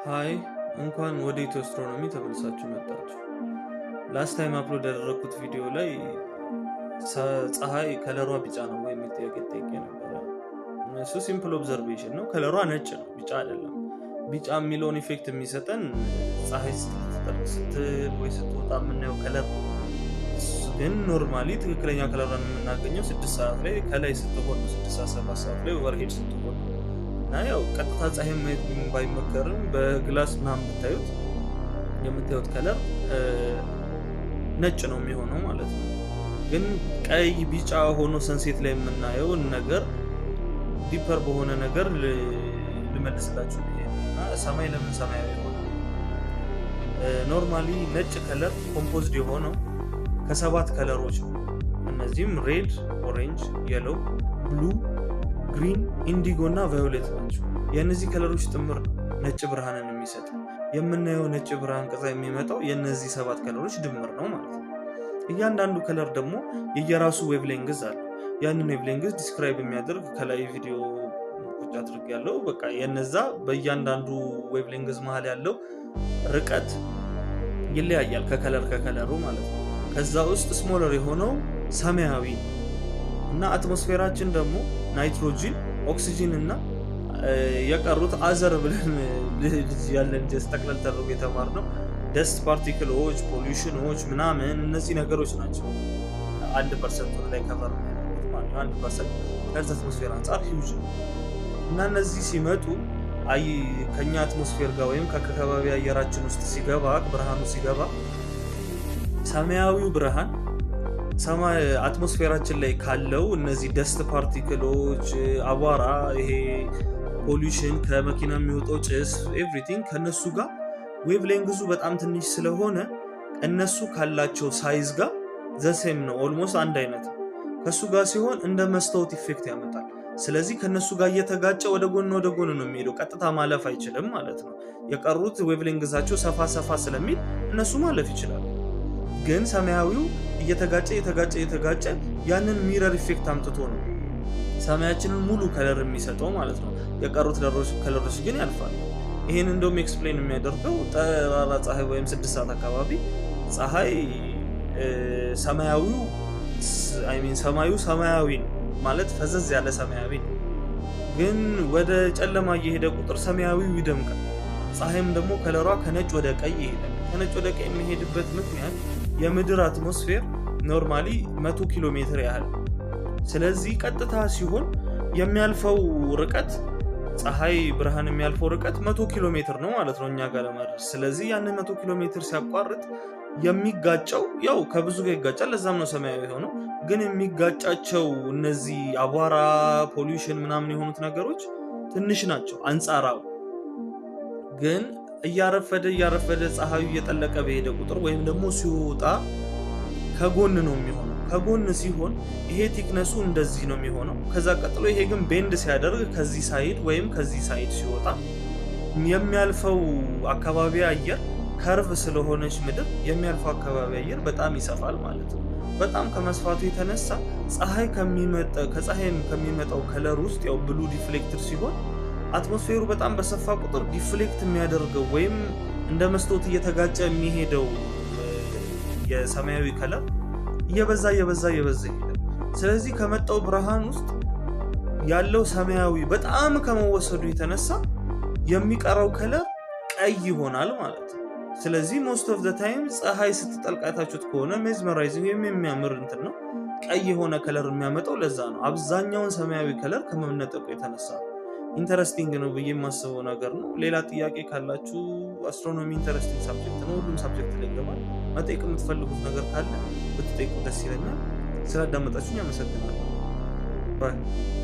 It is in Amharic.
Hi፣ እንኳን ወደ ኢትዮ አስትሮኖሚ ተመልሳችሁ መጣችሁ። Last time upload ያደረግኩት ቪዲዮ ላይ ፀሐይ color ዋ ቢጫ ነው ወይ የሚል ጥያቄ ጠይቄ ነበረ። እሱ simple observation ነው። Color ዋ ነጭ ነው፣ ቢጫ አይደለም። ቢጫ የሚለውን effect የሚሰጠን ፀሐይ ስትጠልቅ ስትል ወይ ስትወጣ የምናየው color ነው። ግን normally ትክክለኛ color ዋን የምናገኘው 6 ሰዓት ላይ ከላይ ስትሆን ነው። 6 ሰዓት፣ 7 ሰዓት ላይ overhead ስትሆን ነው። እና ያው ቀጥታ ፀሐይ ማየት ባይመከርም በ glass ምናምን ብታዩት የምታዩት color ነጭ ነው የሚሆነው ማለት ነው። ግን ቀይ ቢጫ ሆኖ sunset ላይ የምናየውን ነገር deeper በሆነ ነገር ልመልስላችሁ ብዬ ነው። እና ሰማይ ለምን ሰማያዊ ሆነ? Normally ነጭ color composed የሆነው ከሰባት color ኦች ነው። እነዚህም red፣ orange፣ yellow፣ blue፣ green፣ indigo እና violet ናቸው። የእነዚህ color ኦች ጥምር ነው ነጭ ብርሃንን የሚሰጥ። የምናየው ነጭ ብርሃን ቅዛ የሚመጣው የእነዚህ ሰባት color ኦች ድምር ነው ማለት ነው። እያንዳንዱ color ደግሞ የየራሱ wavelength አለ። ያንን wavelength describe የሚያደርግ ከላይ ቪዲዮ ቁጭ አድርግ ያለው በቃ የነዛ በእያንዳንዱ wavelength መሀል ያለው ርቀት ይለያያል ከ color ከ color ኡ ማለት ነው። ከዛ ውስጥ smaller የሆነው ሰማያዊ ነው። እና atmosphere ኣችን ደግሞ ናይትሮጂን፣ ኦክሲጂን እና የቀሩት other ብለን ልጅ ያለን just ጠቅለል ተደርጎ የተማርነው dust particle ኦች፣ pollution ኦች ምናምን እነዚህ ነገሮች ናቸው 1% ላይ cover የሚያደርጉት ማለት ነው። 1% ከ earth atmosphere አንጻር huge ነው። እና እነዚህ ሲመጡ አይ ከኛ atmosphere ጋር ወይም ከከባቢ አየራችን ውስጥ ሲገባ፣ ብርሃኑ ሲገባ፣ ሰማያዊው ብርሃን ሰማይ atmosphere ኣችን ላይ ካለው እነዚህ dust particle ኦች፣ አቧራ፣ ይሄ pollution፣ ከመኪና የሚወጣው ጭስ፣ everything ከነሱ ጋር wavelength ኡ በጣም ትንሽ ስለሆነ እነሱ ካላቸው size ጋር the same ነው፣ almost አንድ አይነት ነው። ከእሱ ጋር ሲሆን እንደ መስታወት effect ያመጣል። ስለዚህ ከነሱ ጋር እየተጋጨ ወደ ጎን ወደ ጎን ነው የሚሄደው፣ ቀጥታ ማለፍ አይችልም ማለት ነው። የቀሩት wavelength ኣቸው ሰፋ ሰፋ ስለሚል እነሱ ማለፍ ይችላሉ። ግን ሰማያዊው እየተጋጨ እየተጋጨ እየተጋጨ ያንን mirror effect አምጥቶ ነው ሰማያችንን ሙሉ color የሚሰጠው ማለት ነው። የቀሩት color ኦች ግን ያልፋሉ። ይህን እንደውም explain የሚያደርገው ጠራራ ፀሐይ ወይም 6 ሰዓት አካባቢ ፀሐይ ሰማያዊው፣ I mean ሰማዩ ሰማያዊ ነው ማለት ፈዘዝ ያለ ሰማያዊ ነው። ግን ወደ ጨለማ እየሄደ ቁጥር ሰማያዊው ይደምቃል። ፀሐይም ደግሞ color ዋ ከነጭ ወደ ቀይ ይሄዳል። ከነጭ ወደ ቀይ የሚሄድበት ምክንያት የምድር atmosphere normally 100 ኪሎ ሜትር ያህል፣ ስለዚህ ቀጥታ ሲሆን የሚያልፈው ርቀት፣ ፀሐይ ብርሃን የሚያልፈው ርቀት 100 ኪሎ ሜትር ነው ማለት ነው እኛ ጋር ለማድረስ። ስለዚህ ያንን 100 ኪሎ ሜትር ሲያቋርጥ የሚጋጨው ያው ከብዙ ጋር ይጋጫል። ለዛም ነው ሰማያዊ የሆነው። ግን የሚጋጫቸው እነዚህ አቧራ፣ pollution ምናምን የሆኑት ነገሮች ትንሽ ናቸው አንጻራዊ። ግን እያረፈደ እያረፈደ ፀሐዩ እየጠለቀ በሄደ ቁጥር ወይም ደግሞ ሲወጣ ከጎን ነው የሚሆነው። ከጎን ሲሆን ይሄ thickness ኡ እንደዚህ ነው የሚሆነው። ከዛ ቀጥሎ ይሄ ግን bend ሲያደርግ ከዚህ side ወይም ከዚህ side ሲወጣ የሚያልፈው አካባቢ አየር curve ስለሆነች ምድር የሚያልፈው አካባቢ አየር በጣም ይሰፋል ማለት ነው። በጣም ከመስፋቱ የተነሳ ፀሐይ ከፀሐይም ከሚመጣው color ውስጥ ያው blue deflected ሲሆን atmosphere ኡ በጣም በሰፋ ቁጥር deflect የሚያደርገው ወይም እንደ መስታወት እየተጋጨ የሚሄደው የሰማያዊ color እየበዛ እየበዛ እየበዛ ይሄዳል። ስለዚህ ከመጣው ብርሃን ውስጥ ያለው ሰማያዊ በጣም ከመወሰዱ የተነሳ የሚቀረው color ቀይ ይሆናል ማለት ነው። ስለዚህ most of the time ፀሐይ ስትጠልቅ አይታችሁት ከሆነ mesmerizing ወይም የሚያምር እንትን ነው። ቀይ የሆነ color የሚያመጣው ለዛ ነው። አብዛኛውን ሰማያዊ color ከመነጠቁ የተነሳ ነው። Interesting ነው ብዬ የማስበው ነገር ነው። ሌላ ጥያቄ ካላችሁ astronomy interesting subject ነው። ሁሉም subject ላይ ይገባል። መጠየቅ የምትፈልጉት ነገር ካለ ብትጠይቁ ደስ ይለኛል። ስላዳመጣችሁኝ አመሰግናለሁ። Bye.